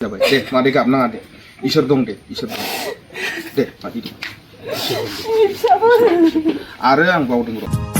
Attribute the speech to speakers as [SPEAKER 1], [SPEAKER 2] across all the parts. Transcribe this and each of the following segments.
[SPEAKER 1] जाबाय दे मादै गाबनाङा दे इसोर दं दे इसोर दं दे मादै दे आरो आं बावदों र'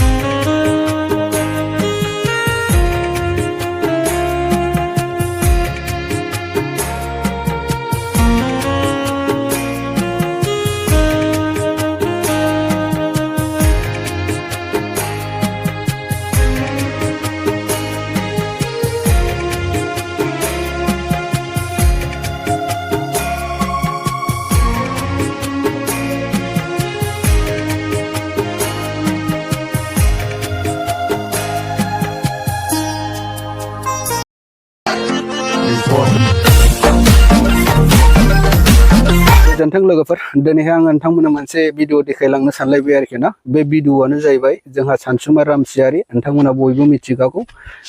[SPEAKER 2] गोजोन्थों लोगोफोर दिनैहाय आं नोंथांमोननो मोनसे भिडिअ देखायलांनो सानलायबाय आरोखि ना बे भिडिअआनो जाहैबाय जोंहा सानसुमा रामसियारि नोंथांमोना बयबो मिथिखागौ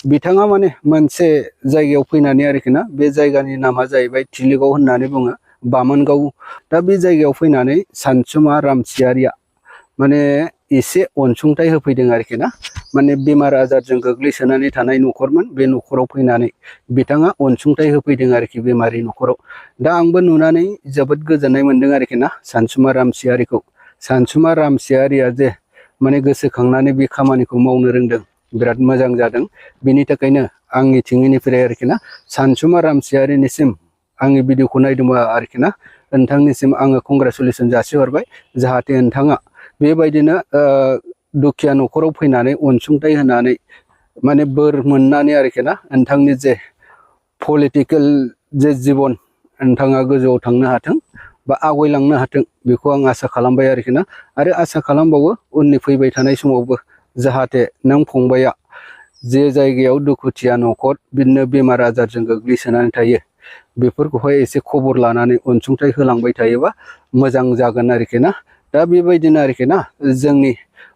[SPEAKER 2] बिथाङा माने मोनसे जायगायाव फैनानै आरोखि ना बे जायगानि नामा जाहैबाय थिलिगाव होननानै बुङो बामोनगाव दा बे जायगायाव फैनानै सानसुमा रामसियारिया माने एसे अनसुंथाइ होफैदों आरोखि ना माने बेमार आजारजों गोग्लैसोनानै थानाय न'खरमोन बे न'खराव फैनानै बिथाङा अनसुंथाइ होफैदों आरोखि बेमारि न'खराव दा आंबो नुनानै जोबोद गोजोननाय मोनदों आरोखि ना सानसुमा रामसियारिखौ सानसुमा रामसियारिया जे माने गोसोखांनानै बे खामानिखौ मावनो रोंदों बिराद मोजां जादों बिनि थाखायनो आंनि थिंनिफ्राय आरोखि ना सानसुमा रामसियारिनिसिम आंनि भिडिअखौ नायदोंबा आरोखि ना नोंथांनिसिम आङो कंग्रेचुलेसन जासिहरबाय जाहाथे नोंथाङा बेबायदिनो दुखिया न'खराव फैनानै अनसुंथाइ होनानै माने बोर मोननानै आरोखि ना नोंथांनि जे पलिटिकेल जे जिबन नोंथाङा गोजौआव थांनो हाथों बा आवगायलांनो हाथों बेखौ आं आसा खालामबाय आरोखि ना आरो आसा खालामबावो उननि फैबाय थानाय समावबो जाहाथे नों फंबाया जे जायगायाव दुखुथिया न'खर बिदिनो बेमार आजारजों गोग्लैसोनानै थायो बेफोरखौहाय एसे खबर लानानै अनसुंथाइ होलांबाय थायोबा मोजां जागोन आरोखि ना दा बेबायदिनो आरोखि ना जोंनि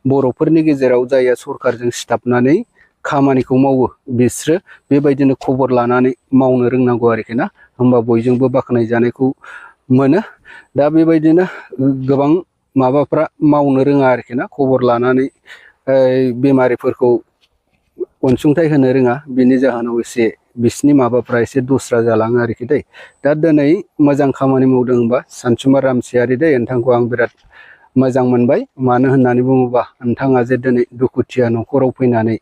[SPEAKER 2] बर'फोरनि गेजेराव जायहा सरखारजों सिथाबनानै खामानिखौ मावो बिसोरो बेबायदिनो खबर लानानै मावनो रोंनांगौ आरोखि ना होमबा बयजोंबो बाख्नाय जानायखौ मोनो दा बेबायदिनो गोबां माबाफ्रा मावनो रोङा आरोखि ना खबर लानानै बेमारिफोरखौ अनसुंथाइ होनो रोङा बिनि जाहोनाव एसे बिसिनि माबाफ्रा एसे दस्रा जालाङो आरोखि दै दा दिनै मोजां खामानि मावदों होनबा सानसुमा रामसियारि दै नोंथांखौ आं बिराद मोजां मोनबाय मानो होननानै बुङोबा नोंथाङा जे दिनै दुखुथिया न'खराव फैनानै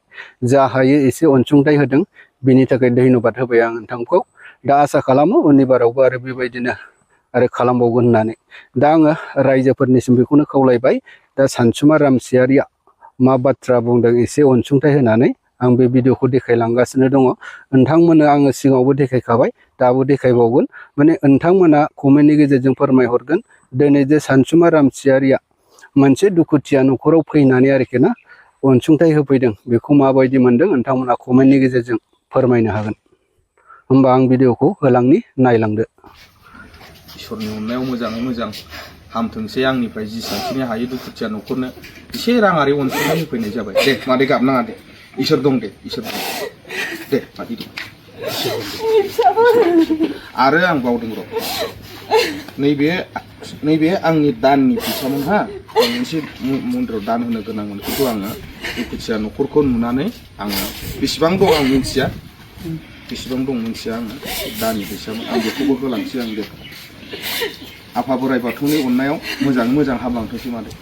[SPEAKER 2] जा हायो एसे अनसुंथाइ होदों बिनि थाखाय धन्यबाद होबाय आं नोंथांखौ दा आसा खालामो उननि बारावबो आरो बेबायदिनो आरो खालामबावगोन होननानै दा आङो रायजोफोरनिसिम बेखौनो खावलायबाय दा सानसुमा रामसियारिया मा बाथ्रा बुंदों एसे अनसुंथाइ होनानै आं बे भिडिअखौ देखायलांगासिनो दङ नोंथांमोननो आङो सिगाङावबो देखायखाबाय दाबो देखायबावगोन माने नोंथांमोना कमेन्टनि गेजेरजों फोरमायहरगोन दिनै जे सानसुमा रामसियारिया मोनसे दुखुथिया न'खराव फैनानै आरोखि ना अनसुंथाइ होफैदों बेखौ माबायदि मोनदों नोंथांमोना कमेन्टनि गेजेरजों फोरमायनो हागोन होमबा आं भिडिअखौ होलांनि नायलांदो
[SPEAKER 1] इसोरनि अननायाव मोजाङै मोजां हामथोंसै आंनिफ्राय जेसेबांखिनि हायो दुखुथिया न'खरनो एसे राङारि अनसुंथाइ होफैनाय जाबाय दे मादै गाबनाङा दे इसोर दं दे इसोर दं दे मादै दे आरो आं बावदों र' नैबे आंनि दाननि फैसामोन हा मोनसे मन्दिराव दान होनो गोनांमोन बेखौ आङो दुखुथिया न'खरखौ नुनानै आङो बेसेबां दं आं मिन्थिया बेसेबां दं मिन्थिया आङो दाननि फैसामोन आं बेखौबो होलांसै आं दे आफा बोराइ बाथौनि अननायाव मोजाङै मोजां हामलांथोंसै मादै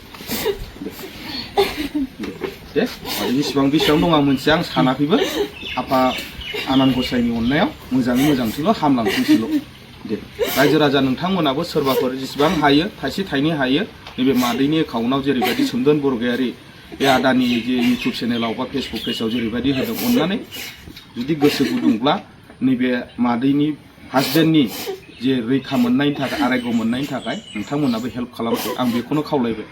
[SPEAKER 1] दे मादै बेसेबां दं आं मिन्थिया आं सानाखैबो आफा आनान गसाइनि अननायाव मोजाङै मोजांसैल' हामलांथोंसैल' दे रायजो राजा नोंथांमोनाबो सोरबाफोर जेसेबां हायो थाइसे थाइनै हायो नैबे मादैनि एकाउन्टआव जेरैबायदि सोमदोन बरगयारि बे आदानि जे इउटुब चेनेलाव बा फेसबुक पेजाव जेरैबायदि होदों अननानै जुदि गोसो गुदुंब्ला नैबे मादैनि हासबेन्डनि जे रैखा मोननायनि थाखाय आरायग' मोननायनि थाखाय नोंथांमोनाबो हेल्प खालामदो आं बेखौनो खावलायबाय